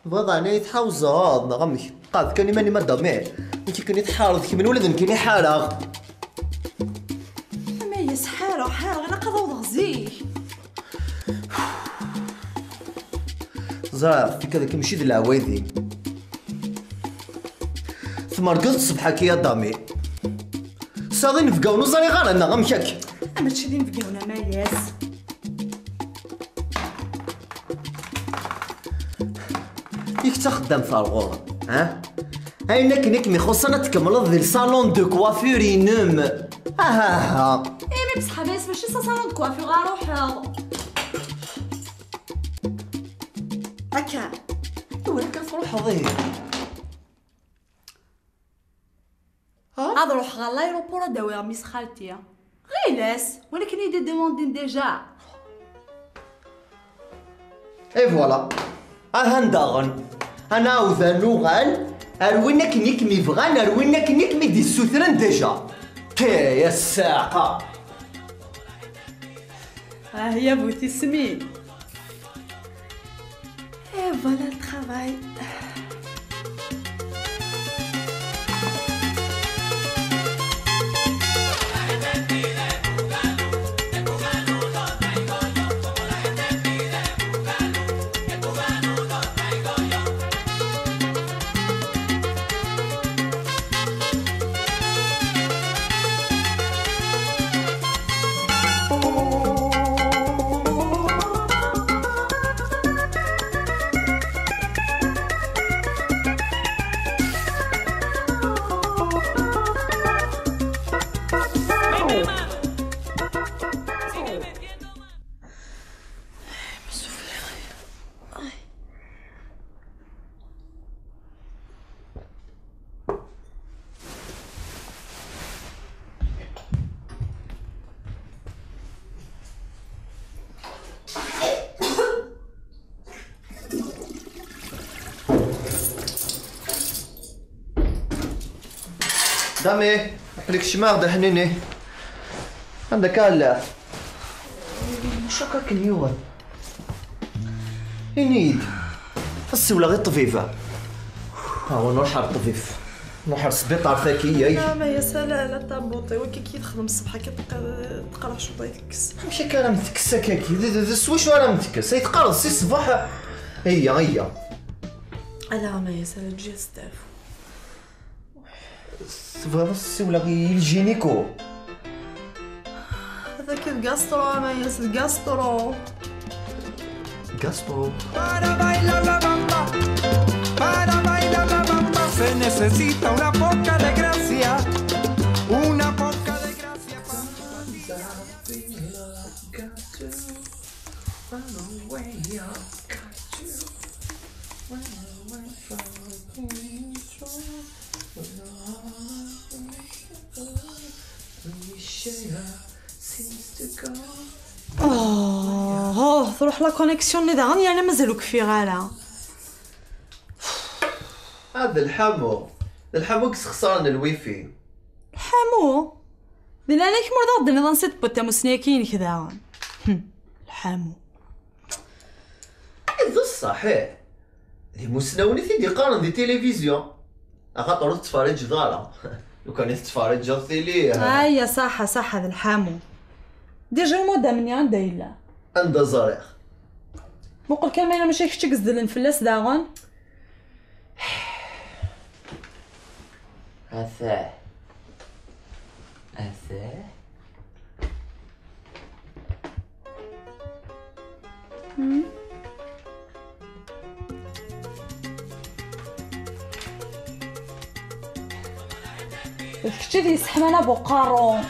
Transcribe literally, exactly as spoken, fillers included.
Tebɣiḍ ɛni ad yi-tḥawzeḍ neɣ amek? Qɛed kan iman-im a Dami. Nekk akken i tḥareḍ kemm, ula d nekkini ḥareɣ. Ama yes, ḥareɣ, ḥareɣ, ilaq ad awḍeɣ zik. Ẓriɣ, tikkad akka mačči d leɛwayed-im. Tmergeḍ ṣṣbeḥ-agi a Dami. Tesɛiḍ inebgawen ur ẓriɣ ara neɣ amek akka? Ah, mačči d inebgawen a Mayas. Yak d taxeddamt ar ɣur-m, ha? Ayen akken i kem-ixuṣṣen ad tkemmleḍ di le salon de coiffure-inem. Ahaha. Eh, mais bṣeḥ a Mayas, mačči s salon de coiffure ara ruḥeɣ. Akka. Iwa akka truḥeḍ, eh? Ha? Ad ruḥeɣ ɣer l'aéroport ad d-awiɣ mmi-s xalti. Ɣiles, walakin i d-demandin déjà. Et voilà. Ahan daɣen. Ad nɛawed ad nuɣal ar win akken i kem-ibɣan, ar win akken i kem-id-issutren déjà. Ti, a ssaɛqa. Ah ya bu tismin. Et voilà le travail. Dami, aql-ik kecmeɣ-d a ḥnini. Anda akka allaɣ? Acu akka akken yuɣen? Ini-yi-d. Ad ssiwleɣ i ṭṭbib. Awen, nruḥ ar ṭṭbib. Nruḥ ar sbiṭar tagi, ay. Ah, ma yasa la, la tabuṭi, wagi ki txedm ṣṣbeḥ, ki teq-, teqreḥ cwiṭ, ay tekkes. Amek akka ara m-tekkes akka-agi? D, d, d s wacu ara m-tekkes? Ay teqqareḍ si ṣṣbeḥ? Ayya, ayya. Ala, ma yasa la, ǧǧiɣ steɛfu. Tebɣiḍ ad ssiwleɣ i lǧiniku? Hada kan gastro, a Mayas, gastro. Gastro. Para bailar la bamba, para bailar la bamba se necesita una poca de gracia, una poca de gracia para Oh, oh, truḥ la connexion-nni daɣen, yerna mazal ur kfiɣ ara. Ah, d lḥamu. D lḥamu i yessexṣaren lwifi. Lḥamu? Di leɛnaya-k ma ur d aɣ-d-tenniḍ ansi tewwiḍ tamussni-agi-inek daɣen. Hm, lḥamu. D ṣṣeḥ, ih. D imussnawen i t-id-iqqaren di tilivizyu. Axaṭer ur tettfariǧeḍ ara. Lukan i tettfariǧeḍ tili, ha. Ayya, ṣaḥa, ṣaḥa, d lḥamu. Déjà lmudam-nni anda yella? Anda ẓriɣ? Muqel kan ma yella mačči d kečč i izeddlen fell-as daɣen. Atah. Atah. Hmm? D kečč i d yesseḥman abuqarru.